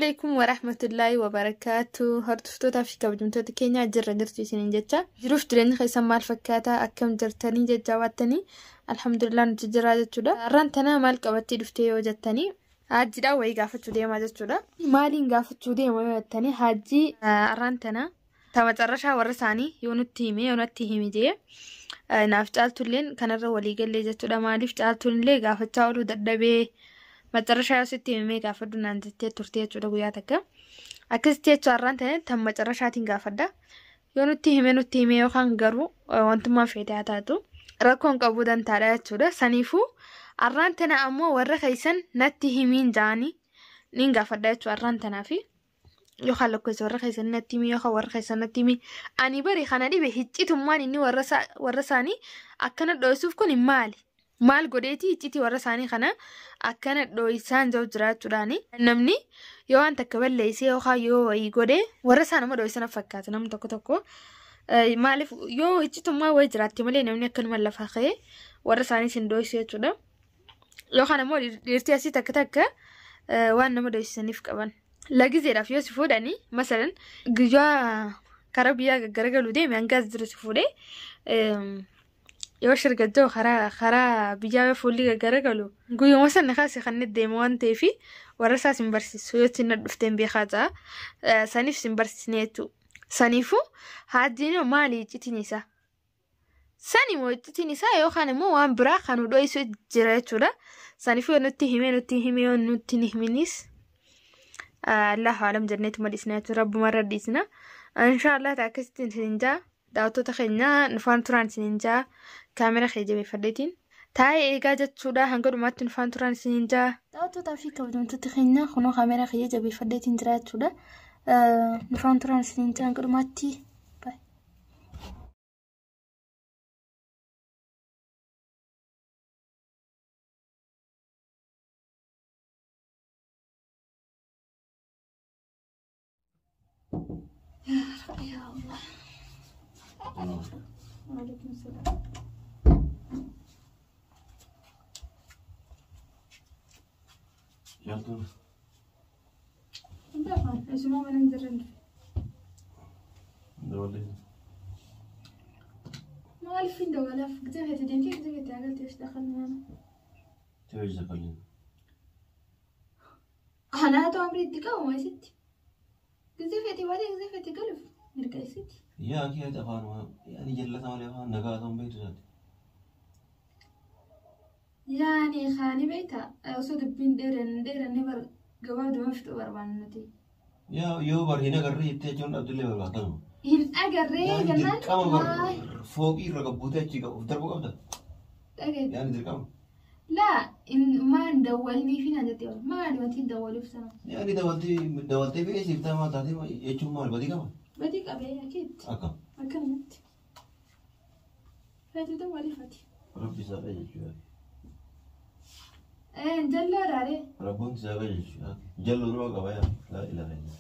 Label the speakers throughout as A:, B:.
A: Alaikum warahmatullahi wabarakaatu. Hordoftootaa fi kabajamtoota keenya jirra jirtu isiniin jecha. Jiruuf jireenyi keessan maal fakkaata? Akkam jirtanii jajjabaattanii? Alhamdulillah nuti jira jechuudha. Har'aan tana maal qabattee dhuftee yoo jettanii hajjiidhaan wayii gaafachuu deemaa jechuudha. Maaliin gaafachuu deema yoo jettanii hajjii har'aan tana tamacarrashaa warra isaanii yoo nutti hime yoo natti himi jee naaf caaltulleen kanarra walii gallee jechuudha. Maaliif caaltuun gaafachaa ooluu dadhabee macarrashaa yoo sitti himee gaafadhu naan jettee turte jechuudha guyyaa takka. Akkasitti jechuudha har'aan tana tan macarrashaatiin gaafadha. Yoo nutti hime yookaan garuu wantummaan feete haa taatu rakkoon qabuu dantaadha jechuudha. Saniifuu har'aan tana ammoo warra keessan natti himiin jaanii niin gaafadha jechuudha har'aan tanaafi. Yookaan lakkoofsa warra keessan natti himi yookaan warra keessan natti himi. Ani bari kana dhibe hiccitummaan inni warra isaanii akkana dho'isuuf kun maali? Maal godheeti iccitii warra isaanii kana akkana dho'isaan jiru jiraachuudhaani. Namni yoo waan takka balleessee yookaan yoo wayii godhee warra isaa nama dho'isan fakkaata namni tokko tokko. Maaliif yoo iccitummaa wayii jiraatte malee namni akkanuma lafa ka'ee warra isaanii sin dho'isu jechuudha. Yookaan immoo dhiirtii asii takka takka waan nama dho'isaniif qaban. Lagizeedhaaf yoo si fuudhanii masalan guyyaa karaa biyyaa gaggaragalu deeme hanga as jiru si fuudhee yoo shirgajjoo karaa biyyaa fuulli gaggaragalu guyyuma sana kaase kan deemu waan ta'eef warra isaas hin barsiisu yoo ittiin dhufteen beekaa ta'a saniif sin barsiisne jechuudha. Saniifuu haajjiin maali iccitiin isaa? Sani moo iccitiin isaa yookaan immoo waan biraa kan nu dho'isu jira jechuudha. Saniifuu yoo nutti himee nutti himee yoo nutti hin himinis Allahu alam jenneetuma dhiisna jechuudha. Rabbumarra dhiisna. Inshaallah akkasitti isin jaa. Daawwattoota keenya nufaan turaan isiniin jaa kaamera kee jabeeffadheetiin taa'ee eegaa jechuudha hanga dhumaatti nufaan turaan isiniin jaa. Daawwattootaa fi kabajamtoota keenya kunoo kaamera kee jabeeffadheetiin jira jechuudha. Nufaan turaan isiniin jaa hanga dhumaatti. Ya Allah. Waalaikum salaam.
B: Yaaltuun.
A: Ndafaan isuma mana hin jirre dhufe.
B: Dabalee.
A: Maaliif hin dawalaaf gizee feete deemtee gizee feete agaltee ishee dakhalni mana.
B: Tee dakhalni.
A: Anaatu amri itti qabu isitti. Gizee feete baatee gizee feete galuuf mirga isitti.
B: Yaa kee afaan yaani jallata malee afaan nagaa ta'uun beektu isaati.
A: Yaani kaani beektaa osoo dubbiin dheeranne gabaabduma fixuu barbaannu nuti.
B: Yaa yoo bar hin agarree jettee jechuun dhabdillee barbaadama.
A: Hin agarree jennaan.
B: Dirqama bar fooqii irra gabbuutee achi of darbuu qabda.
A: Dhagaye.
B: Yaani dirqama.
A: Laa maan dawwalnii fi naan jettee maali wanti hin dawwaluuf sana.
B: Yaani dawwaltee biyya siif ta'a taatee jechuun maal badii qaba?
A: Badii qabee akkiitti.
B: Akkam.
A: Akkanumatti. Feetii dawwaliifati.
B: Rabbi isaa jechuudha.
A: Jalloo raaree.
B: Rabboon isaa jechuudha. Jalloo nama qaba yaa laa ilaaha illa.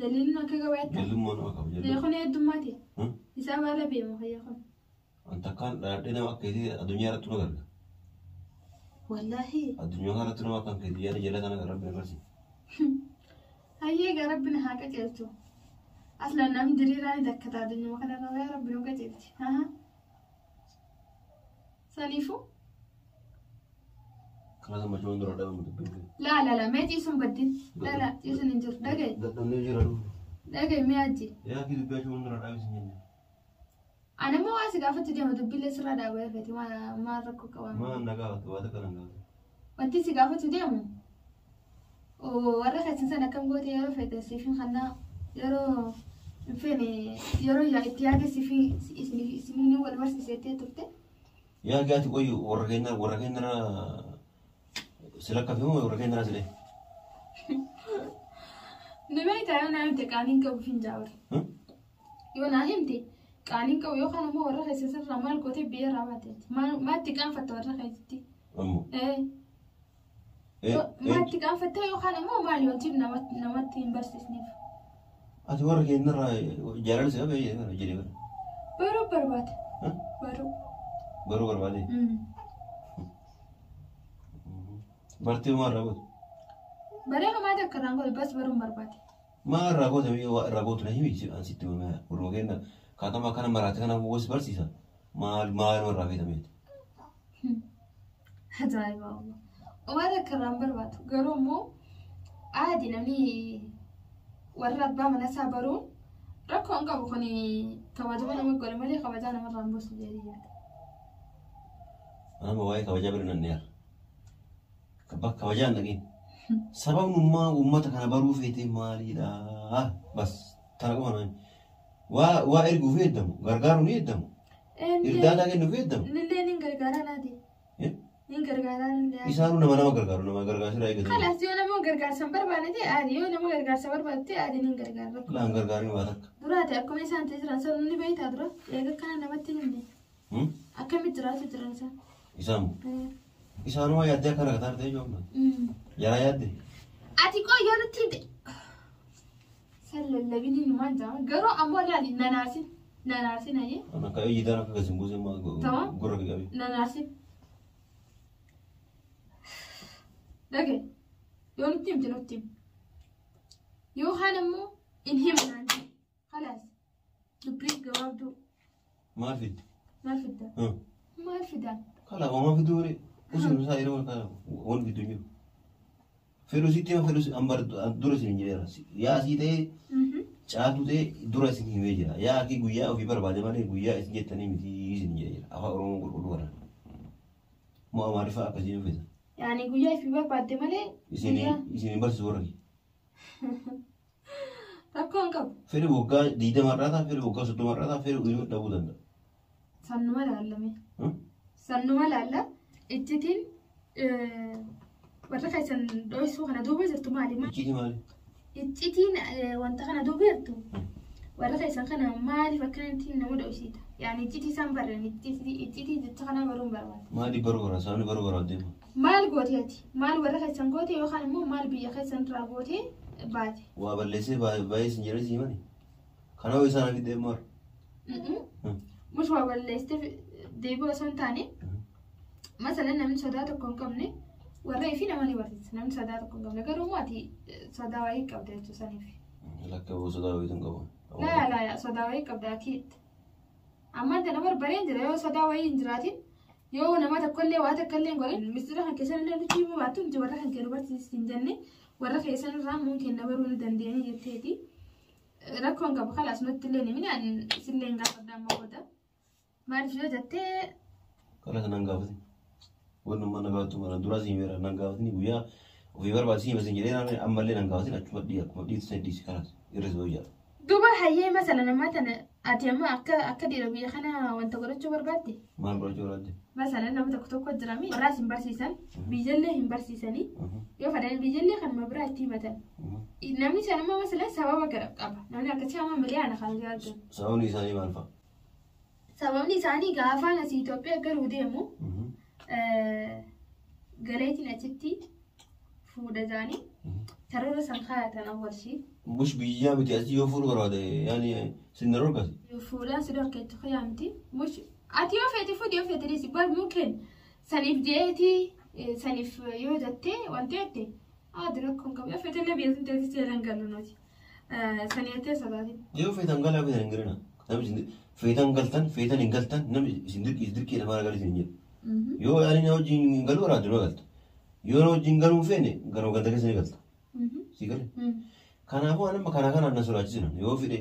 A: Daliilni akka gabaatti.
B: Jallummaa nama qaba jalloo.
A: Kun heddummaati. Isaa baala beemu fayyaa kun.
B: Anta kan dhaadhee nama akka isii addunyaa irratti nu gargaara.
A: Wallaahi.
B: Addunyaa kanarratti nama akka keetii yaada jala kana rabbi agarsiisa.
A: Hayyee gaa rabbi na haa qajeelchu. Aslaan namni diriiraan dakkataa addunyaa kanarra yaa rabbi nu qajeelchi. Saniifuu.
B: Karaa gammachuun dura dhabamu dubbiin.
A: Laa laa laa mee ciisuun baddin. Laa laa ciisuun hin jiru dhagaye.
B: Dadhabnee jira dhufu.
A: Dhagaye mee ajji.
B: Yaa kii dubbii achuun dura dhaabis hin jenne.
A: Ani immoo waa si gaafachuu deema dubbiillee sirraa dhaabee feeti maal rakkoo qaba.
B: Maal na gaafatu waa takka na gaafatu.
A: Wanti si gaafachuu deemu warra keessan sana akkam goote yeroo feete siifin kannaa yeroo hin feene yeroo itti yaade siifin isin wal barsiisettee turte.
B: Yaa gaati qoyyu warra keenyarra sila kafe moo warra keenyarra silee?
A: Ni beektaa yoo naa himte qaaniin qabu hin jaawar. Yoo naa himte qaaniin qabu yookaan immoo warra keessa sirraa maal gootee biyya irraa baateetti. Maatti qaanfatta warra keessatti.
B: Ammoo.
A: Maatti qaanfatta yookaan immoo maali wanti namatti hin barsiisneef.
B: Ati warra keenyarraa jaalala si qabee jedhee bara.
A: Baruu barbaada. Baruu.
B: Baruu barbaade. Bartee maal raawwatu?
A: Baree homaa takka irraan godhe bas baruun barbaade.
B: Maa irraa goota mee waa irraa gootu na himi an sitti himame warra keenya kaatama akkana maraate kana wos barsiisa maal maaluma irraa feetameeti.
A: Ajaa'iba Allah. Homaa takka irraan barbaadu garuu immoo aadi namni warra abbaa mana isaa baruun rakkoo hin qabu kun kabajama nama godhe malee kabajaa namarraa hin buusu jedhee yaada.
B: Nama waa'ee kabajaa bira nan dhiyaara. Bakka kabajaa hin dhageen. Sababnummaa uummata kana baruu feetee maalidha? Bas tana qofa nama. Waa waa erguuf eeddamu gargaaruu ni eeddamu. Irdaataa kennuuf eeddamu.
A: Nillee nin gargaaraa naati. Nin gargaaraa nillee.
B: Isaanuu nama nama gargaaru nama gargaarsiraa eegatu.
A: Kalaas yoo nama gargaarsa hin barbaanne ta'e aadi yoo nama gargaarsa barbaadde ta'e aadi nin gargaara.
B: Laan gargaarin waa takka.
A: Duraate akkuma isaan ta'e jiran san ni beektaa dura eega kana namatti hin himne. Akkamitti jiraatu jiran isaan.
B: Isaan isaanuma yaaddee akka rakkataa ta'e ijoollee. Yaraa yaaddee.
A: Ati qoo yoo nutti himte. San lallabini numaan jedhama garuu ammoo laali nanaarsin nanaarsin ayyee.
B: Akka iyyitaan akka gadi hin buusin
A: Tamam.
B: gurra qabi.
A: Nanaarsin. Dhage yoo nutti himte nutti him. Yoo kaan ammoo hin himnaan khalaas dubbii gabaabduu
B: Maal fidde?
A: maal fidda? Maal fidan?
B: Kalaaf homaa fiduu waree usun isaa yeroo kana waan fiduu jiru. Fedhu sitti hima fedhu an dura isin hin jedheera. Yaa asii ta'ee caaltuu ta'ee dura isin himee jira. Yaa akii guyyaa ofii barbaade malee guyyaa isin jettanii miti isin jedhee jira. Afaan Oromoo qulqulluu kana. Moo Amaariffaa akkasii hin feeta.
A: Yaani guyyaa ifii barbaadde malee
B: Isin
A: guyyaa
B: isin hin barsiisu warra kee.
A: rakkoo hin qabu.
B: Fedhi waggaa 20 irraa ta'a, fedhi waggaa 30 irraa ta'a, fedhi ilma dhabuu danda'a.
A: Sannuma laallame. Sannuma laalla iccitiin warra keessan dho'isuu kana duuba jirtu maali?
B: Icciitii maali?
A: Iccitiin wanta kana duuba jirtu warra keessan kana maaliif akkanatti nama dho'isiita? Yaani iccitii isaan barran iccitii jecha kana baruun barbaada.
B: Maali baruu barbaada? Sababni baruu barbaaddeef.
A: Maal goote ati? Maal warra keessan goote yookaan immoo maal biyya keessan irraa goote baate?
B: Waa balleessee baay'ee isin jedhee si himani. Kanaaf isaan hafi deemu mara.
A: Mush waa balleessitee deebi'u osoo hin taane masalan namni sodaa tokko hin qabne warra ifii nama ni barsiisa namni sodaa tokko hin qabne garuu immoo ati sodaa wayii qabda jechuu saniif.
B: Lakka sodaa wayiitu hin qabu.
A: Laa laa sodaa wayii qabda akiitti. Ammaan tana barbareen jira yoo sodaa wayii hin jiraatin yoo nama tokkollee waa takkallee hin godhin mistira kan keessan illee nuti himuu baattu nuti warra kan kennu barsiisu hin jenne warra keessan irraa muun kenna baruu ni dandeenye jetteeti. Rakkoon qabu kalaas nutti illee ni minaan isillee hin gaafadha amma booda. Maaliif yoo jettee
B: Kalaas nan gaafatin. Wannummaa na gaafattu mara duraa si himeera nan gaafatini guyyaa ofii barbaade si hima sin jedhee ammallee nan gaafatin achuma dhii akkuma dhiitu san dhiisi kalaas irra si wayyaadha.
A: Duuba hayyee masalan ammaa tana ati amma akka akka dhiira biyya kana wanta godhachuu barbaadde?
B: Maal godhachuu barbaadde?
A: Masalan nama tokko tokko jirami warraas hin barsiisan biyyallee hin barsiisanii yoo fedhan biyyallee kanuma biraa itti himatan. Namni isaan amma masalan sababa gara qaba. Namni akkasii amma malee ana kan jiraatu.
B: Sababni isaanii maal fa'a?
A: Sababni isaanii gaafaan asii Itoophiyaa garuu deemu galeetiin achitti fuudha isaanii karoora san kaayatan awwalshii.
B: Bush biyyaa miti asii yoo fuudhu barbaade yaani sin na dhorkasi.
A: Fuudhaan si dhorkeetti qoyaa miti. Mush ati yoo feete fuudhi yoo feete dhiisi bar mukeen saniif jeetii saniif yoo jettee wanti jette adi rakkoon qabu yoo feete illee biyya sun teessee seeraan galu nuti. Sanii jettee sodaatin.
B: Yoo feetan galaa feetan hin galina. Namni isin feetan galtan feetan hin galtan namni isin dirqii isin dirqii lafa galee isin hin jedhu. Yoo yaani na wajjin hin galuu barbaadde numa galta. Yoo na wajjin galuu hin feene garuma ganda keessa ni galta. Si gale? Kanaafuu ani amma kana kanaan na sodaachisina. Yoo fedhe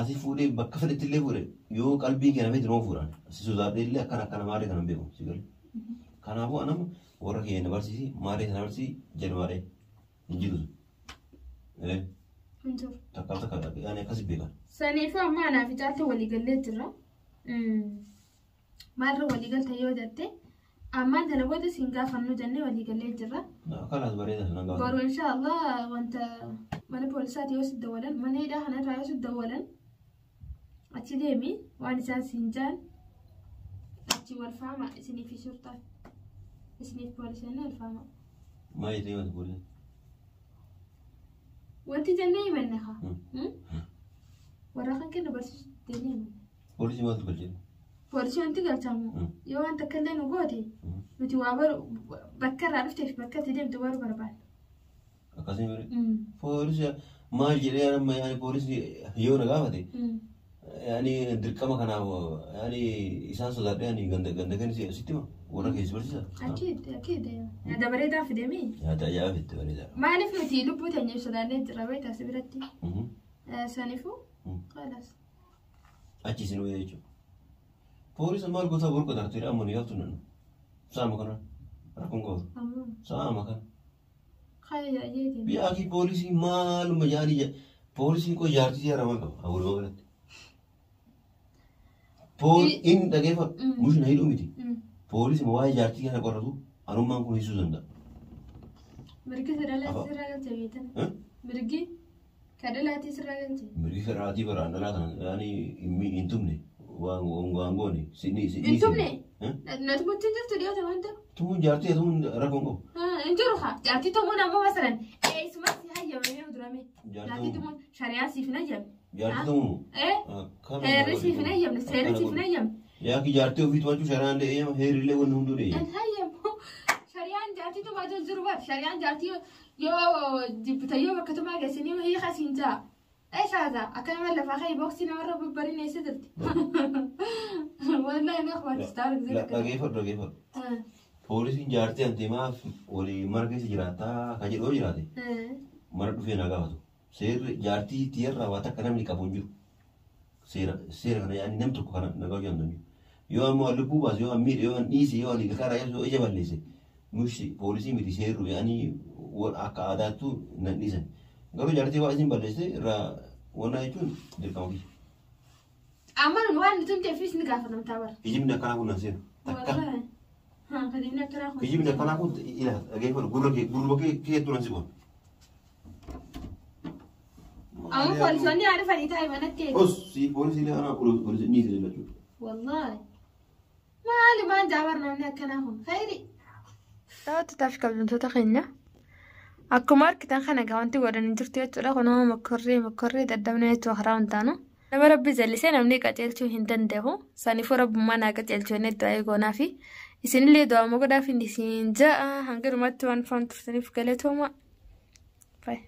B: asii fuudhee bakka fedhetti illee fuudhe yoo qalbii kee na feete numa fuudhaan. Si sodaadhee illee akkana akkana maarree kana hin beeku. Si gale? Kanaafuu ani amma warra kee na barsiisi maarree sana barsiisi jedhu maarree hin jiru.
A: Hin jiru.
B: Takkaaf takka yaani akkas beekan.
A: Saniifuu amma anaaf caaltu waliigallee jirra. Maalirra waliigalta yoo jette ammaan tana booda siin gaafannu jennee waliigallee jirra.
B: Kalaas bareeda nan gaafata.
A: Boru inshaallah wanta mana poolisaati yoo si dawwalan mana hidhaa kanarraa yoo si dawwalan achi deemi waan isaan siin jaan achi wal faama isiniif shurxaan isiniif poolisanii wal faama.
B: Maal jettee himatu poolisii?
A: Wanti jennee himanne haa. Warra kan kennu barsiisu jennee himanne.
B: Poolisii maaltu galchee?
A: Poolisii wanti galchamu yoo wanta akka illee nu goote nuti waa baru bakka irraa dhuftee fi bakka itti deemtu baruu barbaanna.
B: Akkasii mire. Poolisii maal jedhee amma yaani poolisii yoo na gaafate yaani dirqama kanaaf yaani isaan sodaadhe yaani ganda ganda kan sitti hima warra keessa barsiisa.
A: Akiid akiid yaada bareedaa fidemii.
B: Yaada ajaa'iba fitte bareedaa.
A: Maaliif nuti lubbuu teenya ibsadaannee jirra beektaa si biratti. Saniifuu khalaas.
B: Achi isin wayya jechuudha. Poolisa maal goota borqa tartee amma ni gaaftu nannu. Saama kana rakkoon qabu. Saama kana.
A: Khayya jeetiin.
B: Biyya akii poolisii maaluma yaani poolisiin koo jaartii seera maal qaba walumaa galatti. Pool inni dhageeffa mushina hidhuu miti. Poolisii waa'ee jaartii kana qoratu anummaan kun hiisuu danda'a.
A: Mirgi sadalaatii sirraa galche beektan. Mirgi kadhalaatii sirraa galche.
B: Mirgi kadhalaatii baraan dhalaa kana yaani hin tumne waan goone sinni sinni.
A: Hin tumne. Natumutti hin jirtu dhiyoota wanta.
B: Tumuun jaartii tumuun rakkoon qabu.
A: Hin jiru haa jaartii tumuun ammoo masalan eessuma si hayyamamee durame. Jaartii tumuun shari'aan siif hin hayyamne.
B: Jaartii tumuun.
A: Heerri siif hin hayyamne seerri siif hin hayyamne.
B: Yaaki jaartii ofii tumachuu shari'aan illee eeyyama heerri illee wanni hunduu eeyyama.
A: Hin hayyamu. Shari'aan jaartii tumaa jiru bar shari'aan jaartii yoo jibbita yoo bakka tumaa geessanii hiika siin jaa. Eeshaata akka nama lafaa ka'e booksii namarra babbariin eessa jirti? Wallahi na akhbaarista argite.
B: Dhageeffadhu dhageeffadhu. Poolisiin jaartii ante maaf walii mana keessa jiraattaa ka jedhu yoo jiraate mana dhufee naa gaafatu. Seerri jaartii tiyarraa waa takka namni qabu hin jiru. Seera seera kana yaani nam tokko kana nagaa hojii hin jiru. Yoo ammoo lubbuu baase yoo miidhe yoo dhiise yoo karaa yoo ija balleesse mushi poolisii miti seerru yaani akka aadaattu nan dhiisan. Garuu jaartii waa isin balleesse irraa wanna jechuun dirqama kiyya.
A: Amma nun waan nuti himteefis ni gaafatamtaa bara.
B: Kijibni akkanaa kun nan seenu. Takka.
A: Wallahi. Haa kijibni akkanaa kun.
B: Kijibni akkanaa kun ila dhageeffadhu gurra kee gurra kee keettu nan si goon.
A: Amma poolisoonni haa dhufanii taa'e manatti eegu.
B: Os si poolisii illee ana poolisii ni isa jechuudha.
A: Wallahi. Maali maan jaabar namni akkanaa kun khayri. Daawwattootaa fi kabajamtoota keenya. Akkuma argitan kana egaa wanti godhanii jirtu jechuudha. Kunoo mokkorree mokkorree daddabne jechuudha karaa hundaanuu. Nama rabbi jallisee namni qajeelchuu hin danda'u. Saniifuu rabbummaa naa qajeelchuu inni du'aa goonaa fi isinillee du'aa godhaaf inni isin ja'a hanga dhumatti waan faana turtaniif galatooma. Bye.